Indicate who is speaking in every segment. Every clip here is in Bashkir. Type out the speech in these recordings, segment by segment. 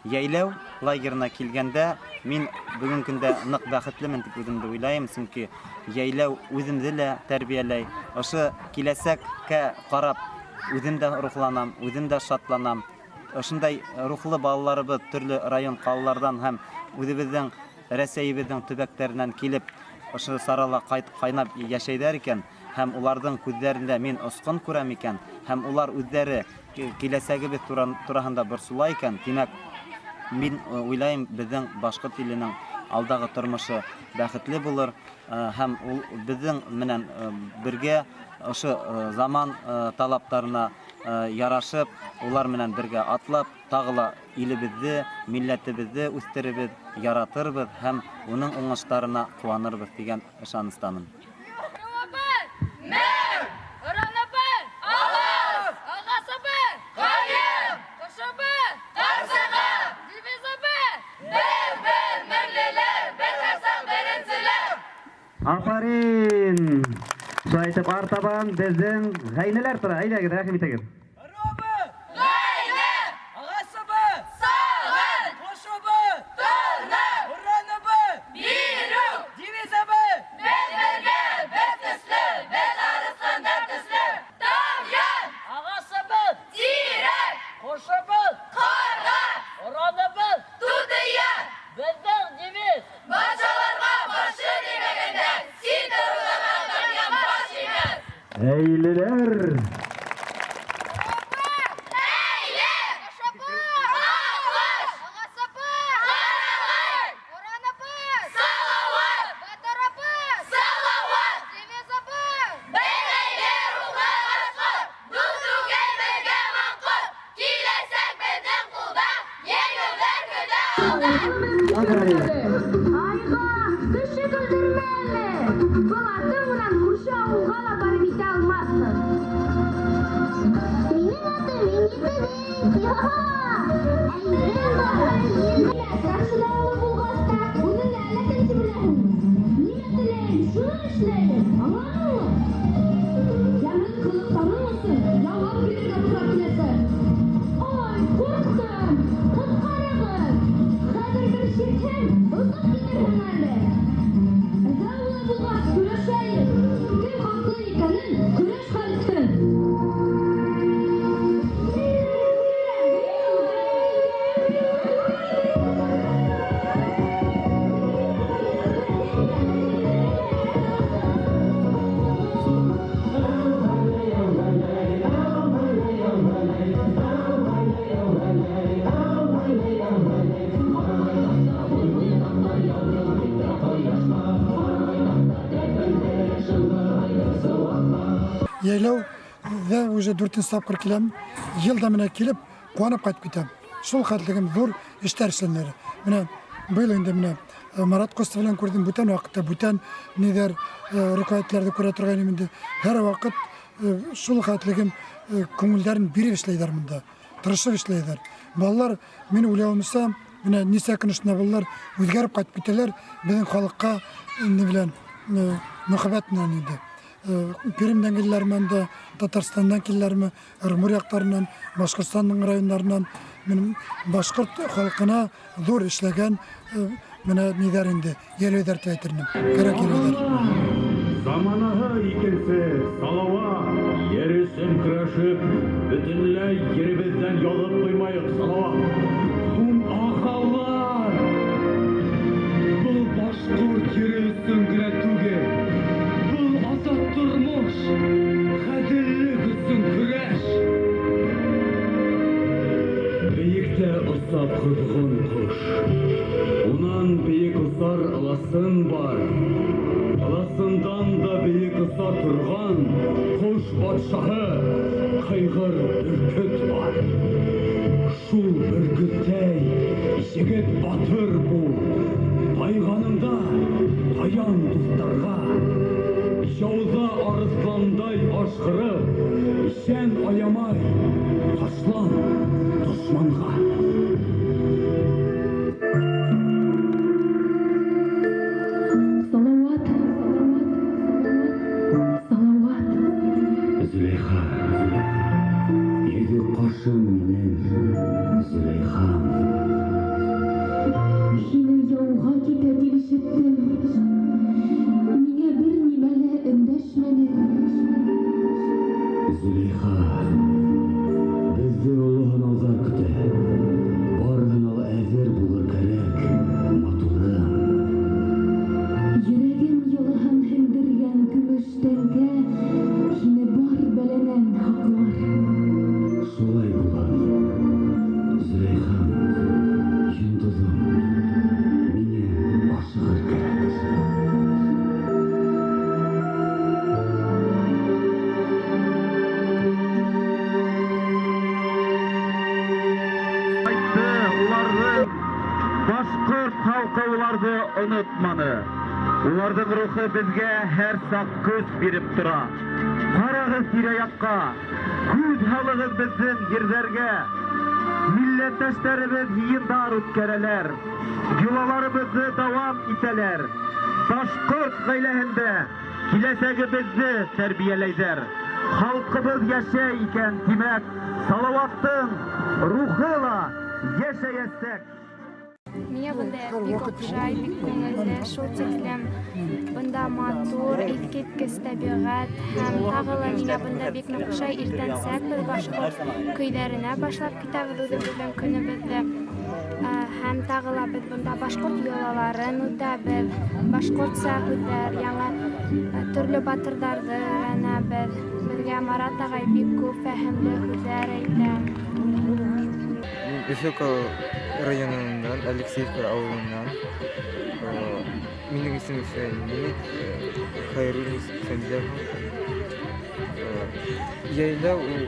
Speaker 1: Йәйләү лагерына килгәндә, мин бөгөн көндә ныҡ бәхетлемен тип үҙемде уйлайым, сөнки йәйләү үҙемде лә тәрбиәләй. Ошо киләсәккә ҡарап үҙем дә рухланам, үҙем дә шатланам. Ошондай рухлы балаларыбыҙ төрлө район, ҡалаларҙан һәм үҙебеҙҙең Рәсәйебеҙҙең төбәктәренән килеп, ошо сарала ҡайнап йәшәйҙәр икән һәм уларҙың күҙҙәрендә мин осҡон күрәм икән һәм улар үҙҙәре киләсәгебеҙ тураһында борсола икән, тимәк, мин уйлайым, беҙҙең башҡорт иленең алдағы тормошо бәхетле булыр һәм ул беҙҙең менән бергә ошо заман талаптарына ярашып, улар менән бергә атлап, тағы ла илебеҙҙе, милләтебеҙҙе үҫтерербеҙ, яратырбыҙ һәм уның уңыштарына ҡыуанырбыҙ тигән ышаныстамын.
Speaker 2: Афарин! Шулай итеп, артабан безнең гайнеләр тора. Әйдәгез, рәхим итегез. Әйлеләр!
Speaker 3: Айға, кеше көлдөрмә әле. Был атың менән күрше ауылға ла барып етә алмаҫһың. Минең атым Миңлетегеҙ. Әйҙең баһы елдә. Старшина улы булғас та, үҙеңде әллә кем тип беләһеңме? Нимә теләйем, шуны эшләйем. Аңланыңмы? Йәмһеҙ ҡылыҡтарың өсөн яуап бирергә тура киләсәк. Ой, ҡурҡтым. Ҡотҡарығыҙ. Хәҙер бер чиртһәм, осоп китерһең әле. Әгәр улай булғас, көрәшәйек. Кем хаҡлы икәнен көрәш хәл итһен.
Speaker 4: Йәйләүҙә уже дүртенсе тапҡыр киләм. Йыл да менә килеп, ҡыуанып ҡайтып китәм. Шул хәтлегем ҙур эштәр эшләнәләр. Менә быйыл инде менә Марат Костов белән күрҙем, бүтән ваҡытта бүтән ниҙәр руководителдәрҙе күрә торғайным инде. Һәр ваҡыт шул хәтлегем күңелдәрен биреп эшләйҙәр монда, тырышып эшләйҙәр. Балалар, мин уйлауымса, менә нисә көн эшендә балалар үҙгәреп ҡайтып китәләр, беҙҙең халыҡҡа ни белән мөхәббәт менән инде. Пермьдән киләләрме анда, Татарстандан киләләрме, Ырымбур яҡтарынан, Башҡортостандың райондарынан, минең башҡорт халҡына ҙур эшләгән менә ниҙәр инде, йәйләүҙәр тип әйтер инем, кәрәк йәйләүҙәр.
Speaker 5: Заманаһы икенсе, Салауат, ер өсөн көрәшеп, бөтөнләй еребеҙҙән яҙып ҡуймайыҡ, Салауат.
Speaker 6: Һуң ағалар, был башҡорт ере өсөн генә түгел, был азат тормош, ғәҙеллек өсөн көрәш. Бейектә оса ҡоҙғон ҡош, унан бейек осар ыласын бар. Ыласындан да бейек оса торған ҡош батшаһы ҡыйғыр бөркөт бар. Шул бөркөттәй егет батыр бул, тайғаныңда таян дуҫтарға. Яуҙа арыҫландай ашҡырып, йән аямай ташлан дошманға.
Speaker 3: Салауат, Салауат.
Speaker 5: Зөләйха, йөҙөк ҡашым минең, Зөләйхам.
Speaker 3: әйтә дип ишеттем. Миңә бер нимә лә өндәшмәне.
Speaker 6: Зөләйха, беҙҙе оло һынауҙар көтә. Барыһына ла әҙер булыр кәрәк, матурым.
Speaker 3: Йөрәгем йылыһын һеңдергән көмөш тәңкә һине бар бәләнән һаҡлар.
Speaker 6: Шулай булыр. Зөләйхам, йондоҙом, миңә ашығыр кәрәк.
Speaker 5: Ҡайтты уларҙың башҡорт халҡы уларҙы онотманы. Уларҙың рухы беҙгә һәр саҡ көс биреп тора. Ҡарағыҙ тирә-яҡҡа, күҙ һалығыҙ беҙҙең ерҙәргә. Милләттәштәребеҙ йыйындар үткәрәләр, йолаларыбыҙҙы дауам итәләр. Башҡорт ғаиләһендә киләсәгебеҙҙе тәрбиәләйҙәр. Халҡыбыҙ йәшәй икән, тимәк, Салауаттың рухы ла йәшәйәсәк.
Speaker 7: Миңә бында бик оҡшай, бик күңелле, шул тиклем бында матур, иҫ-киткес тәбиғәт һәм тағы ла миңә бында бик ныҡ оҡшай. Иртәнсәк беҙ башҡорт көйҙәренә башлап китәбеҙ үҙебеҙҙең көнөбөҙҙө. Һәм тағы ла беҙ бында башҡорт йолаларын үтәбеҙ, башҡортса һүҙҙәр, яңы төрлө батырҙарҙы өйрәнәбеҙ. Беҙгә Марат ағай бик күп фәһемле һүҙҙәр әйтә.
Speaker 8: Мин Өфө районынан, Алексеевка ауылынан. Минең исемем Фәнил, Хәйруллин Фәнзәр. Йәйләү ул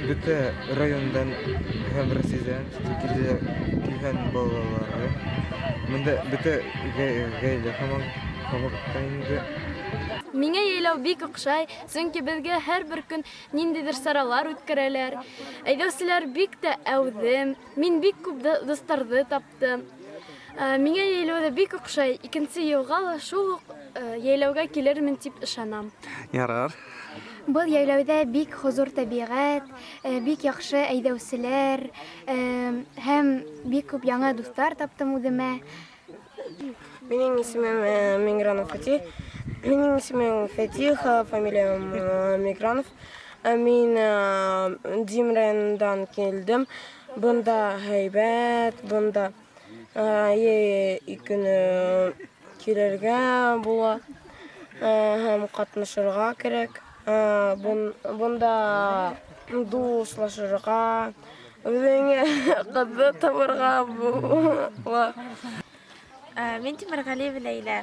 Speaker 8: бөтә райондан һәм Рәсәйҙән килгән балалары. Бында бөтә ғаилә һамаҡта инде.
Speaker 9: Миңә йәйләү бик оҡшай, сөнки беҙгә һәр бер көн ниндәйҙер саралар үткәрәләр. Әйҙәүселәр бик тә әүҙем, мин бик күп дуҫтарҙы таптым. Миңә йәйләү ҙә бик оҡшай, икенсе йылға ла шул уҡ йәйләүгә килермен тип ышанам.
Speaker 10: Ярар.
Speaker 7: Был йәйләүҙә бик хозур тәбиғәт, бик яҡшы әйҙәүселәр, һәм бик күп яңы дуҫтар таптым үҙемә.
Speaker 11: Минең исемем Миңгранов Фатих. Минең исемем Фатих, фамилиям Миңгранов. Мин Дим районынан килдем. Бында һәйбәт, бында йәй көнө килергә була һәм ҡатнашырға кәрәк. Бында дуҫлашырға, үҙеңә ҡыҙҙы табырға була.
Speaker 12: Мин Тимерғәлиева Ләйлә.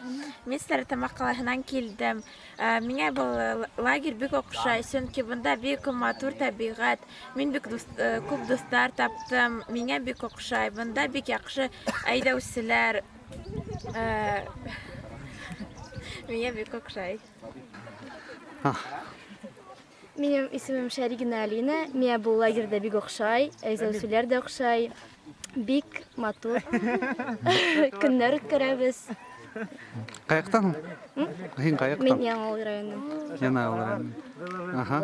Speaker 12: Мин Стәрлетамаҡ ҡалаһынан килдем. Миңә был лагерь бик оҡшай, сөнки бында бик матур тәбиғәт. Мин бик күп дуҫтар таптым. Миңә бик оҡшай. Бында бик яҡшы әйҙәүселәр. Миңә бик оҡшай.
Speaker 9: Минең исемем Шәригина Алина. Миңә был лагерҙа бик оҡшай, әйҙәүселәр ҙә оҡшай. Бик матур көннәр үткәрәбеҙ.
Speaker 10: Ҡаяҡтан? Һин ҡаяҡтан?
Speaker 9: Мин Яңауыл районынан.
Speaker 10: Яңауыл районынан. Аха.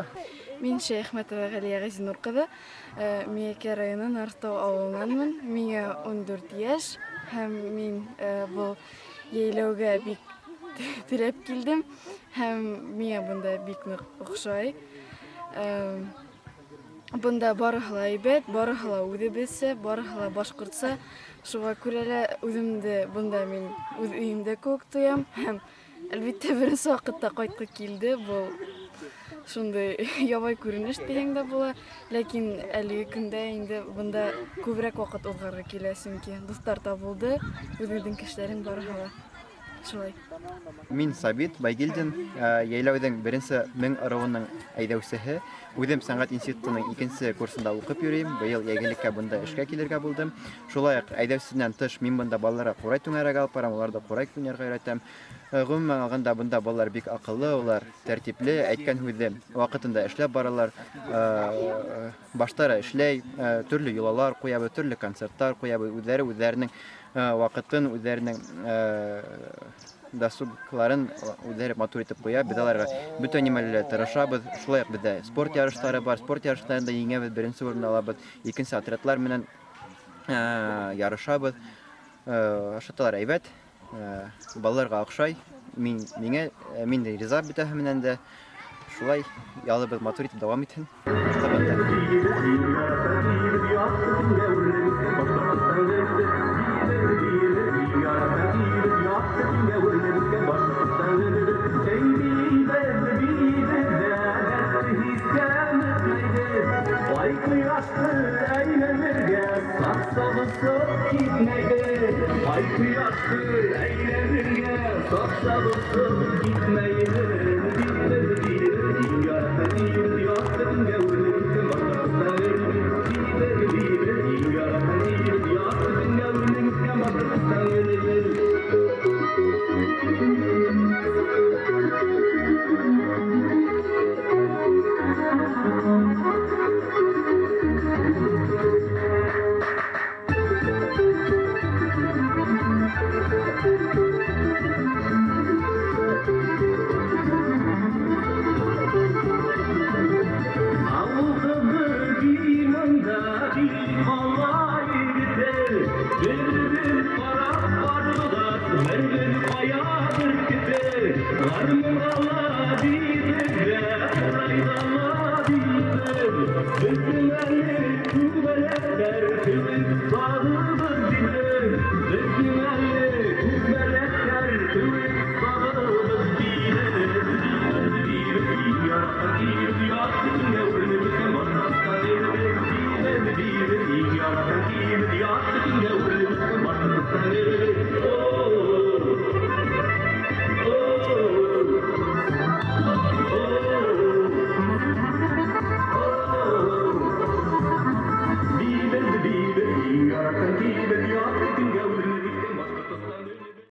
Speaker 13: Мин Шәйәхмәтова Ғәлиә Ғәзинур ҡыҙы, Миәкә районы Нарстау ауылынанмын. Миңә 14 йәш һәм мин был йәйләүгә бик теләп килдем һәм миңә бында бик ныҡ оҡшай. Бында барыһы ла һәйбәт, барыһы ла үҙебеҙсә, барыһы ла башҡортса. Шуға күрә лә үҙемде бында мин үҙ өйөмдә кеүек тоям һәм әлбиттә беренсе ваҡытта ҡайтҡы килде. Был шундай ябай күренеш тиһәң дә була, ләкин әлеге көндә инде бында күберәк ваҡыт уҙғарға килә, сөнки дуҫтар табылды, үҙеңдең кешеләрең барыһы ла. Шулай.
Speaker 14: Мин Сабит Байгилдин, йәйләүҙең беренсе мең ырыуының әйҙәүсеһе. Үҙем сәнғәт институтының икенсе курсында уҡып йөрөйөм. Быйыл йәйгелеккә бында эшкә килергә булдым. Шулай уҡ әйҙәүсенән тыш мин бында балаларға ҡурай түңәрәге алып барам, уларҙы ҡурай уйнарға өйрәтәм. Ғөмүмән алғанда бында балалар бик аҡыллы, улар тәртипле, әйткән һүҙҙе ваҡытында эшләп баралар. Баштары эшләй, төрлө йолалар ҡуябыҙ, төрлө концерттар ҡуябыҙ, үҙҙәре үҙҙәренең ваҡытын, үҙҙәренең досугларын үҙҙәре матур итеп ҡуя. Беҙ аларға бөтә нимәлә лә тырышабыҙ. Шулай уҡ беҙҙә спорт ярыштары бар. Спорт ярыштарында еңәбеҙ, беренсе урынды алабыҙ, икенсе отрядлар менән ярышабыҙ. Ашаталар әйбәт, балаларға оҡшай. Мин миңә мин дә риза бөтәһе менән дә. Шулай ялыбыҙ матур итеп дауам итһен. Артабан да.